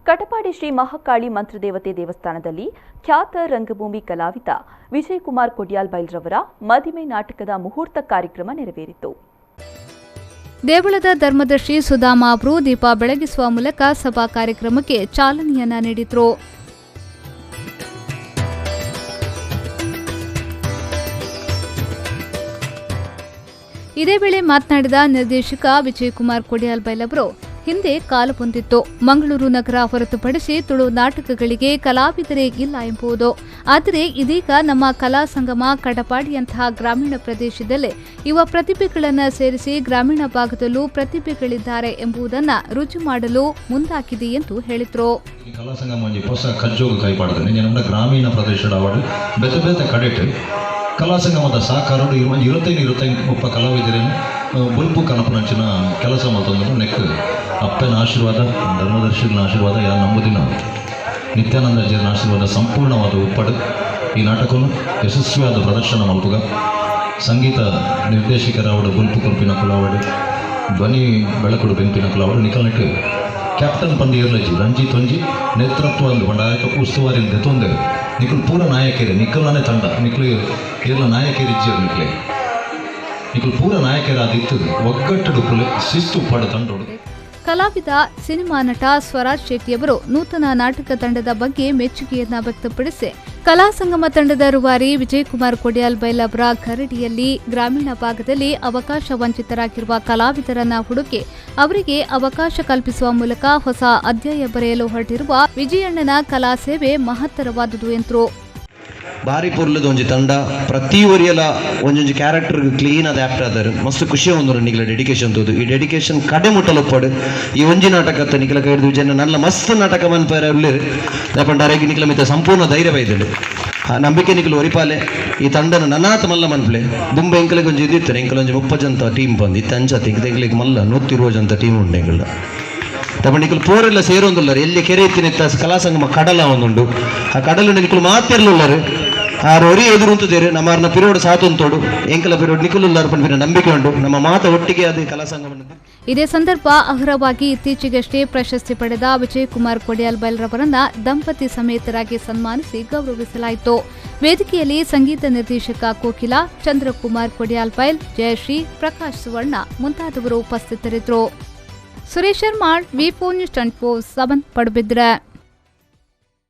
ಕಟಪಾಡಿ ಶ್ರೀ ಮಹಾಕಾಳಿ ಮಂತ್ರದೇವತೆ ದೇವಸ್ಥಾನದಲ್ಲಿ ಖ್ಯಾತ ರಂಗಭೂಮಿ ಕಲಾವಿದ ವಿಜಯಕುಮಾರ್ ಕೊಡಿಯಾಲ್ ಬೈಲ್ರವರ ಮದಿಮೆ ನಾಟಕದ ಮುಹೂರ್ತ ಕಾರ್ಯಕ್ರಮ ನೆರವೇರಿತು. ದೇವಳದ ಧರ್ಮದರ್ಶಿ ಸುಧಾಮ ಅವರು ದೀಪ ಬೆಳಗಿಸುವ ಮೂಲಕ ಸಭಾ ಕಾರ್ಯಕ್ರಮಕ್ಕೆ ಚಾಲನೆಯನ್ನ ನೀಡಿದರು. ಇದೇ ವೇಳೆ ಮಾತನಾಡಿದ ನಿರ್ದೇಶಕ ವಿಜಯಕುಮಾರ್ ಕೊಡಿಯಾಲ್ ಬೈಲ್ ಅವರು, ಹಿಂದೆ ಕಾಲವೊಂದಿತ್ತು, ಮಂಗಳೂರು ನಗರ ಹೊರತುಪಡಿಸಿ ತುಳು ನಾಟಕಗಳಿಗೆ ಕಲಾವಿದರೇ ಇಲ್ಲ ಎಂಬುದು. ಆದರೆ ಇದೀಗ ನಮ್ಮ ಕಲಾ ಸಂಗಮ ಕಟಪಾಡಿಯಂತಹ ಗ್ರಾಮೀಣ ಪ್ರದೇಶದಲ್ಲೇ ಯುವ ಪ್ರತಿಭೆಗಳನ್ನು ಸೇರಿಸಿ ಗ್ರಾಮೀಣ ಭಾಗದಲ್ಲೂ ಪ್ರತಿಭೆಗಳಿದ್ದಾರೆ ಎಂಬುದನ್ನು ರುಜು ಮಾಡಲು ಮುಂದಾಗಿದೆ ಎಂದು ಹೇಳಿದರು. ಕಲಾ ಸಂಗಮ ಹೊಸ ಕಜ್ಜೋಗ ಕೈಪಾಡಿದೆ. ಗ್ರಾಮೀಣ ಪ್ರದೇಶದ ಬೇತೆ ಬೇತೆ ಕಡೆಟ್ ಕಲಾ ಸಂಗಮದ ಸಹಕಾರಡು 25 ಕಲಾವಿದರೇನು ಬುಲ್ಪು ಕನಪನಂಚಿನ ಕೆಲಸ ಮತ್ತೊಂದು ನೆಕ್ ಅಪ್ಪನ ಆಶೀರ್ವಾದ, ಧರ್ಮದರ್ಶಿನ ಆಶೀರ್ವಾದ, ಯಾ ನಂಬುದಿನ ನಿತ್ಯಾನಂದ ಜೀವನ ಆಶೀರ್ವಾದ ಸಂಪೂರ್ಣವಾದ ಉಪ್ಪಡು. ಈ ನಾಟಕವನ್ನು ಯಶಸ್ವಿಯಾದ ಪ್ರದರ್ಶನ ಮಲ್ಪುಗ ಸಂಗೀತ ನಿರ್ದೇಶಕರಾವಡು ಬುಲ್ಪು ಕೊರ್ಪಿನ ಕುಲಾವಡು, ಧ್ವನಿ ಬೆಳಕುಡು ಬೆಂಪಿನ ಕುಲಾವಡು, ನಿಕಲ್ನೆಟ್ ಕ್ಯಾಪ್ಟನ್ ಪಂದು ಏರ್ಲಜಿ ರಂಜಿತ್ ಒಂಜಿ ನೇತೃತ್ವ ಒಂದು ಬಂಡಾಯಕ ಉಸ್ತುವಾರಿ ದೆತ್ತೊಂದೆ. ನಿಕುಲು ಪೂರ ನಾಯಕರೇ, ನಿಕಲ್ನೇ ತಂಡ, ನಿಕ್ಲು ಏರ್ಲ ನಾಯಕರು ಇಜ್ಜರು, ನಿಕ್ಲೆ ನಿಕುಲು ಪೂರ ನಾಯಕರಾದಿತ್ತು ಒಗ್ಗಟ್ಟು ಕುಲೆ ಶಿಸ್ತು ಪಡ ತಂಡೋಡು. ಕಲಾವಿದ ಸಿನಿಮಾ ನಟ ಸ್ವರಾಜ್ ಶೆಟ್ಟಿಯವರು ನೂತನ ನಾಟಕ ತಂಡದ ಬಗ್ಗೆ ಮೆಚ್ಚುಗೆಯನ್ನ ವ್ಯಕ್ತಪಡಿಸಿ ಕಲಾ ಸಂಗಮ ತಂಡದ ರೂವಾರಿ ವಿಜಯಕುಮಾರ್ ಕೊಡಿಯಾಲ್ ಬೈಲ್ ಅವರ ಕರಡಿಯಲ್ಲಿ ಗ್ರಾಮೀಣ ಭಾಗದಲ್ಲಿ ಅವಕಾಶ ವಂಚಿತರಾಗಿರುವ ಕಲಾವಿದರನ್ನ ಹುಡುಕಿ ಅವರಿಗೆ ಅವಕಾಶ ಕಲ್ಪಿಸುವ ಮೂಲಕ ಹೊಸ ಅಧ್ಯಾಯ ಬರೆಯಲು ಹೊರಟಿರುವ ವಿಜಯಣ್ಣನ ಕಲಾ ಸೇವೆ ಮಹತ್ತರವಾದುದು ಎಂದರು. ಬಾರಿ ಪೊರ್ಲದ ಒಂಜಿ ತಂಡ, ಪ್ರತಿ ಒರಿಯಲ ಒಂಜೊಂಜಿ ಕ್ಯಾರೆಕ್ಟರ್ ಕ್ಲೀನ್ ಆದ ಆ್ಯಕ್ಟ್ ಆದಾರೆ. ಮಸ್ತ್ ಖುಷಿ ಒಂದು ನಿಗಲ ಡೆಡಿಕೇಶನ್ ತೋದು. ಈ ಡೆಡಿಕೇಶನ್ ಕಡೆ ಮುಟ್ಟಲೊಪ್ಪಡು. ಈ ಒಂಜಿ ನಾಟಕ ನಿಖಲ ಕೈದು ಜನ ನನ್ನ ಮಸ್ತ್ ನಾಟಕ ಮನ್ಪಾರ ಉಳ್ಳೇರು ದಾಪಂಡ ನಿಖಲ ಮಿತ್ತ ಸಂಪೂರ್ಣ ಧೈರ್ಯ ಬೈದಳು. ಆ ನಂಬಿಕೆ ನಿಖಲು ಒರಿಪಾಲೆ ಈ ತಂಡನ ನನಾತ ಮಲ್ಲ ಮನ್ಪ್ಲೆ ದುಂಬ ಎಂಕಲಿಗೆ ಒಂಜಿ ಇದಿತ್ತು, ಎಂಕಲ ಒಂಜಿ 30 ಜನ ಟೀಮ್ ಬಂದು ಇತ್ತು ಅಂಚತ್ ಇಂಕ ಎಂಕಲಿಗೆ ಮಲ್ಲ 120 ಜನ ಟೀಮ್ ಉಂಟು ಎಂಕಲ್ಡ. ತಮ್ಮ ನಿಖಲು ಪೋರೆಲ್ಲ ಸೇರೊಂದುಲ್ಲರು, ಎಲ್ಲಿ ಕೆರೆ ಇತ್ತಿನ ಕಲಾ ಸಂಗಮ ಕಡಲ ಒಂದುಂಡು, ಆ ಕಡಲು ನಿಖಲು ಮಾತೆರ್ಲುಲ್ಲರು. ಆರು ಒರಿ ಎದುರುಂತದೇರು ನಮ್ಮರ್ನ ಪಿರೋಡ್ ಸಾತೊಂತೋಡು ಎಂಕಲ ಪಿರೋಡ್ ನಿಖಲುಲ್ಲಾರು ಪನ್ಪಿನ ನಂಬಿಕೆ ಉಂಟು. ನಮ್ಮ ಮಾತ ಒಟ್ಟಿಗೆ ಅದು ಕಲಾ ಸಂಗಮ. ಇದೇ ಸಂದರ್ಭ ಅರ್ಹವಾಗಿ ಇತ್ತೀಚೆಗಷ್ಟೇ ಪ್ರಶಸ್ತಿ ಪಡೆದ ವಿಜಯಕುಮಾರ್ ಕೊಡಿಯಾಲ್ ಬೈಲ್ರವರನ್ನ ದಂಪತಿ ಸಮೇತರಾಗಿ ಸನ್ಮಾನಿಸಿ ಗೌರವಿಸಲಾಯಿತು. ವೇದಿಕೆಯಲ್ಲಿ ಸಂಗೀತ ನಿರ್ದೇಶಕ ಕೋಕಿಲಾ, ಚಂದ್ರಕುಮಾರ್ ಕೊಡಿಯಾಲ್ ಬೈಲ್, ಜಯಶ್ರೀ, ಪ್ರಕಾಶ್ ಸುವರ್ಣ ಮುಂತಾದವರು ಉಪಸ್ಥಿತರಿದ್ದರು. Suresh Sharma, V4 News 24/7, Padubidri.